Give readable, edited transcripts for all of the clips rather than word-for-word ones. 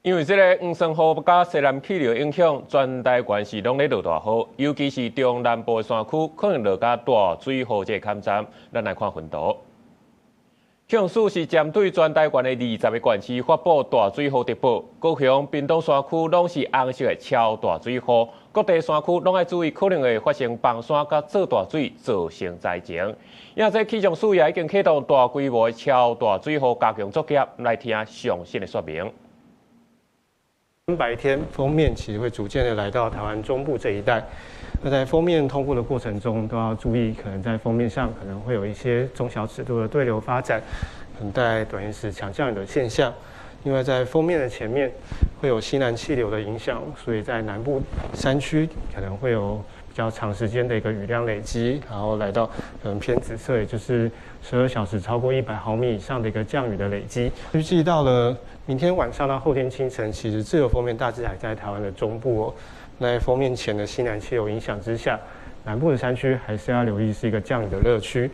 因為這个黃酸雨佮西南氣流影響，全台灣是攏咧落大雨，尤其是中南部的山區，可能落甲大水雨這個坎站。咱來看雲圖。氣象署是針對全台灣的20個縣市發布大水雨特報，高雄、屏東山區攏是紅色的超大水雨，各地山區攏愛注意可能會發生崩山佮做大水造成災情。亞這氣象署也已經啟動大規模的超大水雨加強作業，來聽詳細的說明。白天鋒面其實會逐漸的來到台灣中部這一帶，那在鋒面通過的過程中，都要注意，可能在鋒面上可能會有一些中小尺度的對流發展，可能帶來短延時強降雨的現象。另外，在鋒面的前面會有西南氣流的影響，所以在南部山區可能會有比較長時間的一個雨量累積，然後來到可能偏紫色，也就是12小時超過100毫米以上的一個降雨的累積。預計到了明天晚上到後天清晨，其實滯留鋒面大致還在台灣的中部哦。那在鋒面前的西南氣流影響之下，南部的山區還是要留意是一個降雨的熱區。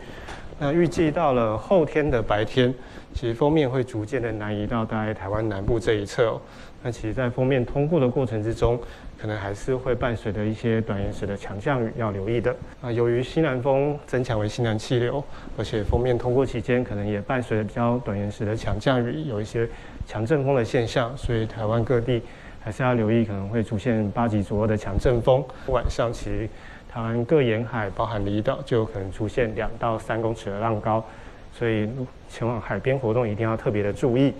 那預計到了後天的白天，其實鋒面會逐漸的南移到大概台灣南部這一側哦。那其實，在鋒面通過的過程之中，可能還是會伴隨着一些短延時的強降雨要留意的。啊，由於西南風增強為西南氣流，而且鋒面通過期間可能也伴隨着比較短延時的強降雨，有一些強陣風的現象，所以台灣各地還是要留意可能會出現8級左右的強陣風。晚上其實台灣各沿海，包含離島，就有可能出現2到3公尺的浪高，所以前往海邊活動一定要特別的注意。